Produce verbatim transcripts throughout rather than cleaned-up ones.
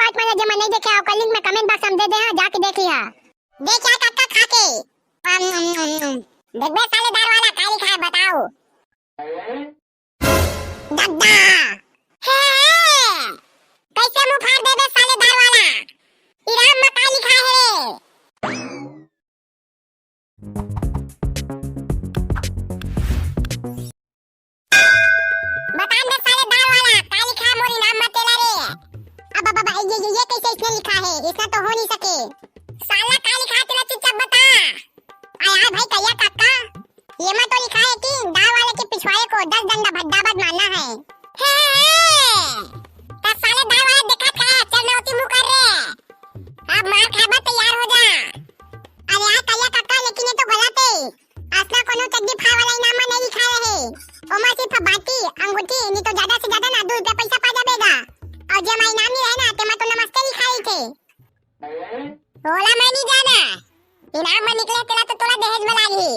आज मैंने जेमा नहीं देखे, ओकर लिंक में कमेंट बॉक्स में दे दे, हाँ, जाके देख लिहा। देख यार काका खा के। अम, अम, अम, अम। देख बे साले दार वाला, का लिखा है बताओ। दद्दा। हे, हे। कैसे मुंह फाड़ देबे साले दार वाला? इनाम में का लिखा है रे? बता दे साले दाल वाला, का लिखा है मोर इनाम में तेला रे? अब, अब, अब, ये, ये, ये कैसे इसने लिखा है? इसने तो हो नहीं सके। साला का लिखा है तेला, चुपचाप बता। आ यार भाई करिया काका, ये में तो लिखा है कि दाल वाले के पिछवाड़े को दस डंडा भद्दाबद मारना है। हे, हे, हे। तो साले दाल वाला देखा था, चल नौती मुंह कर रे। अब मार खाबा तैयार हो जा। अरे यार करिया काका, लेकिन ये तो गलत है। असला कोनो चड्डी फाड़ वाला इनाम में नहीं लिखा रहे। ओमा सिर्फ बाटी, अंगूठी, नहीं तो ज्यादा से ज्यादा ना दो रुपया पैसा पा जाबेगा। और जे मा इनाम नहीं रहे ना, ते मा तो नमस्ते लिखा ही थे। ओला मैं नहीं जाना। इनाम में निकले तेला तो तोला दहेज में लागी।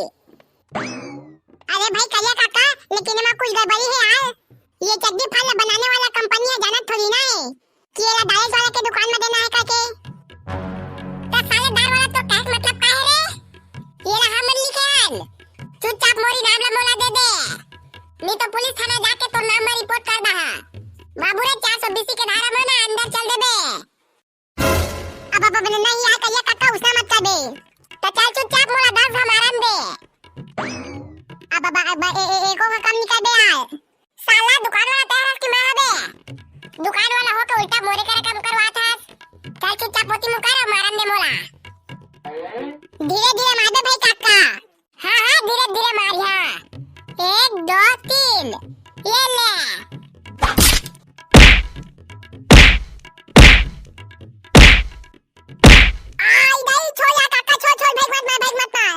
अरे भाई करिया काका, लेकिन एमा कुछ गड़बड़ी है यार। ये चड्डी फाड़ ला बनाने वाला कंपनी है, जानत थोड़ी ना है कि एला दाल वाला के दुकान में देना है करके। तो साले दाल वाला तो कहे के मतलब का है रे? ये ला हमन लिखे हन। चुपचाप मोर इनाम ला मोला दे दे। नहीं तो पुलिस थाना जाके तोर नाम में रिपोर्ट कर दहा। बाबू रे चार सौ बीसी के धारा में ना अंदर चल देबे। अब, अब, अब, नहीं यार, करिया काका, उसना मत कर दे। तो चल चुपचाप मोला दस हमारन दे। अब, अब, अब, ए, ए, एको का कम नहीं कर दे यार। साला दुकान वाला तैयार हस कि मैं हबे? दुकान वाला होके उल्टा मोरे करा काम करवात हस। चल चुपचाप मोती मुकर और मारन दे मोला। धीरे धीरे मार दे भाई काका। हाँ, हाँ, धीरे धीरे मारिहा। एक, दो, तीन। ये ले। आई दाई, छोड़ यार काका, छोड़, छोड़, भाई मत मार, भाई मत मार।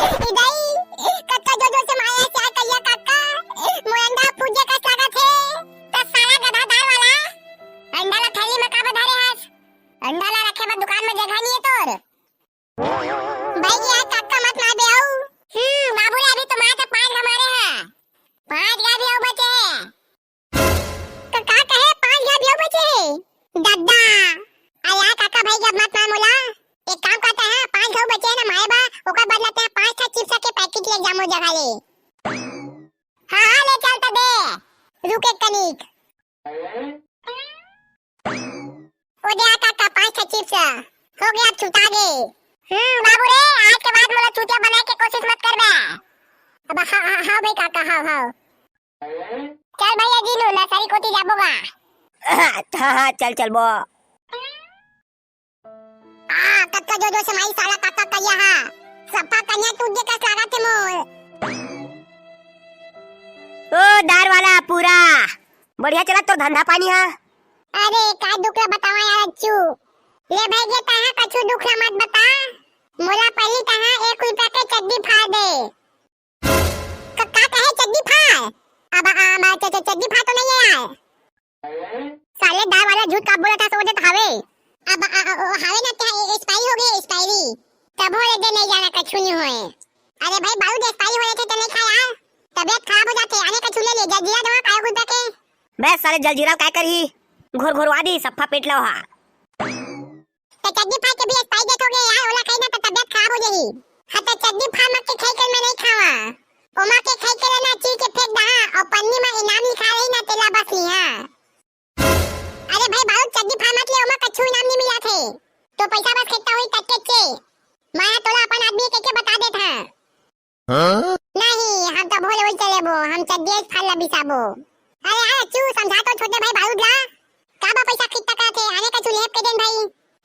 ई दाई, कत्ता जोर जोर से मारे से आ करिया काका, मोर अंडा फूट जाए कस लागत हे। त साला गधा दाल वाला, अंडा ला थैली में का बधारे हस? अंडा ला रखे बर दुकान में जगह नहीं है तोर। भाई यार, काका मत मार दे आऊ। हम्म, बाबू रे, अभी तो मार के पांच घा मारे हैं। पांच घा भी आऊ बचे हैं। का, का कहे? पांच घा भी आऊ बचे हैं? दद्दा। आ यार, काका भाई, अब मत मार मोला। एक काम करते हैं, पांच घा बचे हैं ना मारे बा, ओकर बदला ते पांच ठा चिप्स के पैकेट ले जामो जगह ले। हाँ, हाँ, ले चल तो दे। रुक एक कनिक। ओ दे आ काका, पांच ठा चिप्स हो गया, अब छुटा गे। हम्म, बाबू रे, आज के बाद मोला चूतिया बनाए के कोशिश मत करबे। अब हाँ, हाँ, हाँ भाई काका, हाँ, हाँ। चल भैया जीनू, नर्सरी कोती जाबो गा। हाँ, हाँ, चल, चलबो। आ, कतका जोर जोर से माई साला काका करिया हा। सफा कनिया टूट गे कस लागत हे मोर। ओ दार वाला पूरा बढ़िया चलत तोर धंधा पानी हा। अरे का दुख ला बतावा यार अच्छू। ले भाई गे तैं हा कछु दुख ला मत बता। मोला पहली तैं हा एक रुपया के चड्डी फाड़ दे। क-, का कहे चड्डी फाड़? अब, अब, च-, च-, चड्डी फाड़ तो नहीं है यार। साले दाल वाला झूठ का बोलत हस, वो देत हावे। अब, अ, अ, ओ, हावे ना, क्या ए-, एक्सपायरी हो गई, एक्सपायरी। तभो ले दे, नहीं जाना, कछु नहीं होए। अरे भाई, बारूद एक्सपायरी हो जाथे तो नहीं खा यार, तबीयत खराब हो जाथे। आने कछु ले ले, जलजीरा दवा खाए गुदा के। बे साले, जलजीरा काय करही, घोर घोरवा दी, सफा पेट लव हा। तो चड्डी फाड़ के भी एक्सपायरी डेट हो गई यार, ओला खाई ना तो तबीयत खराब हो जाही। हाँ तो चड्डी फाड़ मत के खाई के मैं नहीं खावा। ओमा के खाई के लेना चीर के फेंक दहा और पन्नी में इनाम लिखा रही ना तेला बस लिहा। अरे भाई बारू चड्डी फाड़ मत ले, ओमा कछु इनाम नहीं मिला थे। तो पैसा बस खेता हुई तक के चे। मैं तोला अपन आदमी के, के बता देत हाँ। हाँ? नहीं, हम तो भोले वही चले वो, हम चड्डी फाड़ ला बिसाबो। अरे यार अच्छू समझा तो छोटे भाई बारूद ला। का बा पैसा खित्ता का थे, आने कछु लेब के देन भाई।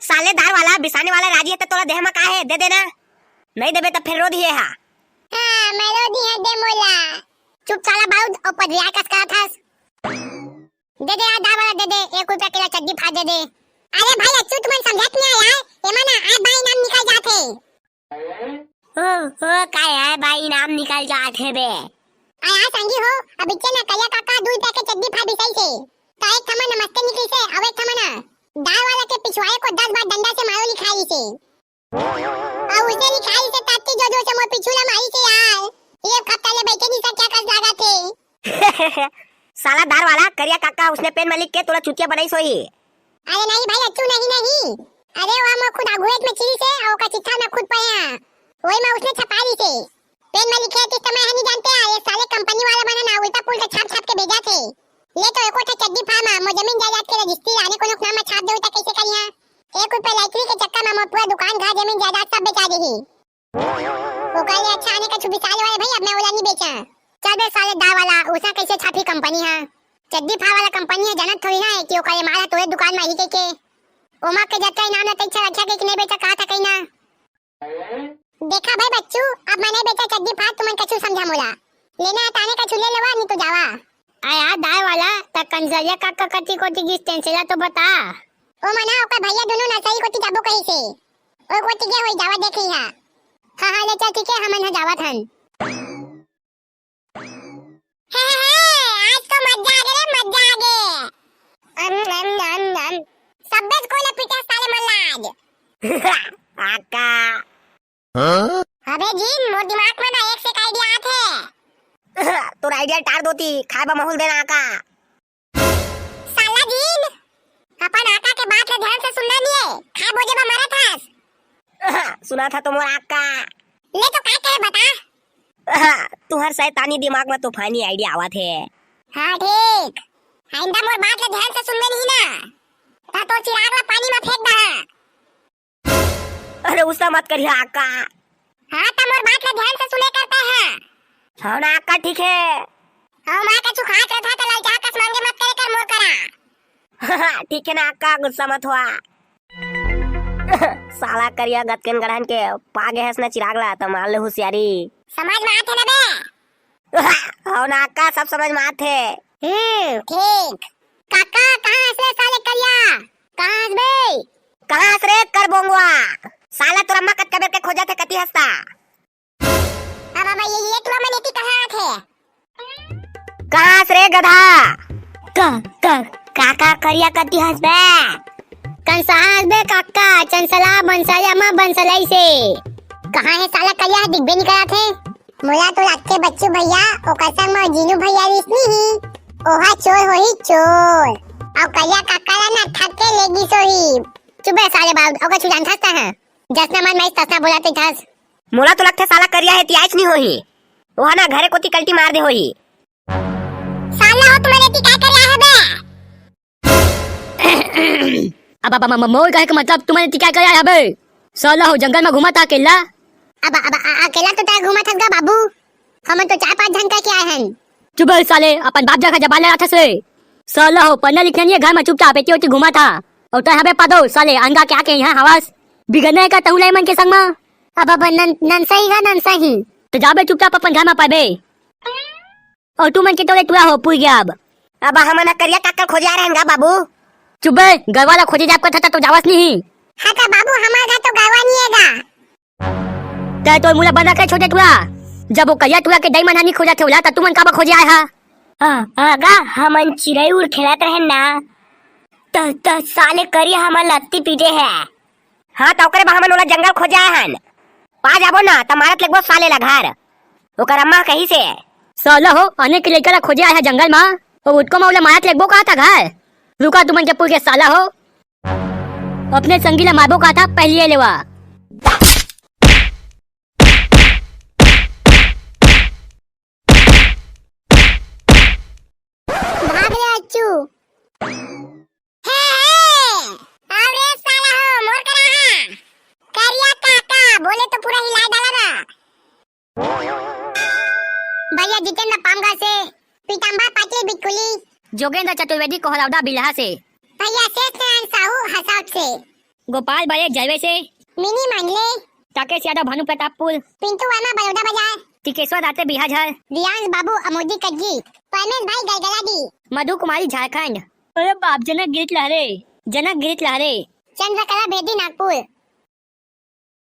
साले दार वाला, बिसाने वाला राजी है तो तोला देह में का है, दे देना। नहीं देबे तो फिर रो दिए हा। हाँ, मैं रो दी है, दे मोला। चुप साला बारूद, और पजरिया कस करत हस। दे दे यार, दार वाला दे दे, एक रुपया के ला चड्डी फाड़ दे दे। अरे भाई अच्छू तुमन समझत नहीं यार, एमा ना आय बाय इनाम निकल जाथे। ओ, ओ, का आय बाय इनाम निकल जाथे बे? आ यार संगी हो, अब इच्छे ना करिया काका दू रुपया के चड्डी फाड़ बिसाई से। तो एक थमा नमस्ते निकली से, अब एक थमा ना दार वाला के पिछवाए को दस बार डंडा से मारो लिखाई से। अउ उसने लिखाई से ताती जो जो से मोर पिछू ला मारी से यार। ये खत्ता ले बैठे नहीं सा क्या कस लागत हे। साला दार वाला करिया काका उसने पेन में लिख के तोला चुतिया बनाई सोही। अरे नहीं भाई अच्छू, नहीं नहीं, अरे वो मोर खुद आघुएट में चिरी से और ओकर चिट्ठा में खुद पढ़े हैं, वही मैं उसने छपा दी से। पेन में लिखे किस समय है नहीं जानते हैं, ये साले कंपनी वाला मन ना उल्टा पुल्टा छाप छाप के भेजा थे। ले तो एको ठे चड्डी फार्म है, मोर जमीन जायदाद के रजिस्ट्री आने को नाम में छाप दे तो कैसे करिया? एक रुपए लॉटरी के चक्कर में मोर पूरा दुकान घर जमीन जायदाद सब बेचा देही। ओकर ले अच्छा आने का छुपी साले वाले भाई, अब मैं ओला नहीं बेचा। चल बे साले दाव वाला, उसा कैसे छापी कंपनी है? चड्डी फाड़ वाला कंपनी है, जानत थोड़ी ना है कि ओकर माल है तोरे दुकान में ही के, के। ओमा के जतका इनाम ला तैछा रखा के कि नहीं बेचा, कहा था कहीं ना। देखा भाई बच्चू, अब मैं नहीं बेचा चड्डी फाड़, तुमन कछु समझा मोला। लेना है ताने कछु ले लेवा, नहीं तो जावा। आ यार दाव वाला, त कंजरिया का ककती कोती गिस तेन से ला तो बता। ओ मना ओकर भैया दोनों नर्सरी कोती जाबो कही से। ओ कोती गे होई जावा देखी हा। हाँ हाँ ले चल ठीक है, हमन हा जावत हन। हे, हे, हे, आज तो मजा आ गे रे, मजा आ गे। अन, अन, अन, अन। सब्बे कोई ले पीटे साले मन ला आज। आका। हाँ? अबे जीन, मोर दिमाग में ना एक से एक आइडिया आत हे। तोर आइडिया टार दोती, खाए बा माहौल देना आका। साला जीन, अपन आका के बात ला ध्यान से सुनना नहीं है, खा बोजे बा मरत हस। सुना था तो मोर आका। ले तो का कहे बता। तुहर शैतानी दिमाग में तूफानी आइडिया आवत हे। हाँ ठीक, आइंदा मोर बात ला ध्यान से सुनबे नहीं ना, ता तोर चिराग ला पानी में फेंक दहा। अरे गुस्सा मत करिया आका। हाँ त मोर बात ला ध्यान से सुने करते हैं। हाँ ना आका ठीक है। हाँ माँ का छुखात रहता त ललचा कस मांगे मत करे कर मोर करा। ठीक है ना आका, गुस्सा मत हुआ। साला करिया गतकेन गढ़न के पागे हस ना चिराग ला त मार ले होशियारी। समझ में आथे ना बे? हो ना आका, सब समझ में आथे। हम्म ठीक। काका कहाँ हस रे साले करिया? कहाँ हस बे? कहाँ हस रे कर बोंगवा? साला तोर अम्मा कतका बेर के खोजत हे, कती हस ता? अब अब ये ये टुरा मन एती कहाँ आथे? कहाँ हस रे गधा? का का काका करिया कती हस बे? कंसा हस बे काका, चंसला बंसला मा बंसलाई से। कहाँ हे साला करिया, दिखबे नहीं करत हे। मोला तो लगथे बच्चू भैया, ओकर संग म जीनू भैया रिस नहीं ही। ओहा चोर होही चोर। अउ करिया काका ला ना ठग के ले गिस होही। चुप बे साले बाउद, ओकर छू जानथस तहाँ। जसना मन माइस तसना बोलत रहिथस। मोला तो लगथे साला करिया हे तियाच नहीं होही। ओहा ना घरे कोती कल्टी मार दे होही। साला हो तुम्हारे ती का करे आहे बे? अब अब म- मोर कहे के मतलब तुम्हारे ती का करे आहे बे? साला हो जंगल में घूमत हा अकेला। अब अब अ- अकेला तो तैं घूमत हस गा बाबू, हमन तो चार पांच झन करके आए हन। चुप बे साले, अपन बाप जगह जबान लड़ाथस रे। साला हो पढ़ना लिखना नहीं है घर में, चुपचाप एती ओती घूमत हा। अउ तैं हबे पादो साले, अनगा के आके यहाँ हवस। बिगड़ना है का तहूँ ला एमन के संग में? अब अब नन- ननसा ही गा ननसा ही। तो जाबे चुपचाप अपन घर में पाबे। अउ तुमन के टोले टुरा हो पुर गया अब। अब हमन ह करिया काका खोजे आ रहेन गा बाबू। चुप बे, गरवा ला खोजे जाब कथा त तो जावस नहीं। हाँ त बाबू हमार घर तो गरवा नहीं है गा। तै तोर मुला बंद रखे छोटे टुरा। जब वो करिया टुरा के दाई मन ह नहीं खोजत हे ओला त तुमन काबर खोजे आए हा? हाँ, हाँ गा, हमन चिरई उड़ खेलत रहेन ना। त, त साले करिया हमन लत्ती पीटे है। हाँ, त ओकरे बर हमन ओला जंगल खोजे आए हन। पा जाबो ना, त मारत लेगबो साले ला घर। ओकर अम्मा कहिस हे। साला हो, आने के लइका ला खोजे आए हा जंगल मा, अउ ओतको मा ओला मारत लेगबो कहा था घर। रुका तुमन के पुर के साला हो। अपने संगी ला मारबो कहा था, पहली ये लेवा। भाग ले अच्छू। हे, हे, आओ रे साला हो, मोर करा हा। करिया काका, बोले तो पूरा हिला डाला ना। भैया जितेंद्र पामगा से, पीताम्बर पाटिल बिकुली। जोगेंद्र चतुर्वेदी कोहलौदा बिल्हा से। भैया शेष नारायण साहू हसावत से। गोपाल बड़े जलवे से। मिनी मांडले। राकेश यादव भानु प्रतापपुर। पिंटू वर्मा बड़ौदा बाजार। टिकेश्वर राते बिहाझर। रियांश बाबू अमोदी कज्जी। परमेश भाई गलगलाडी। मधु कुमारी झारखंड। अरे बाप जनक गिरित लहरे। जनक गिरित लहरे। चंद्रकला भेदी नागपुर।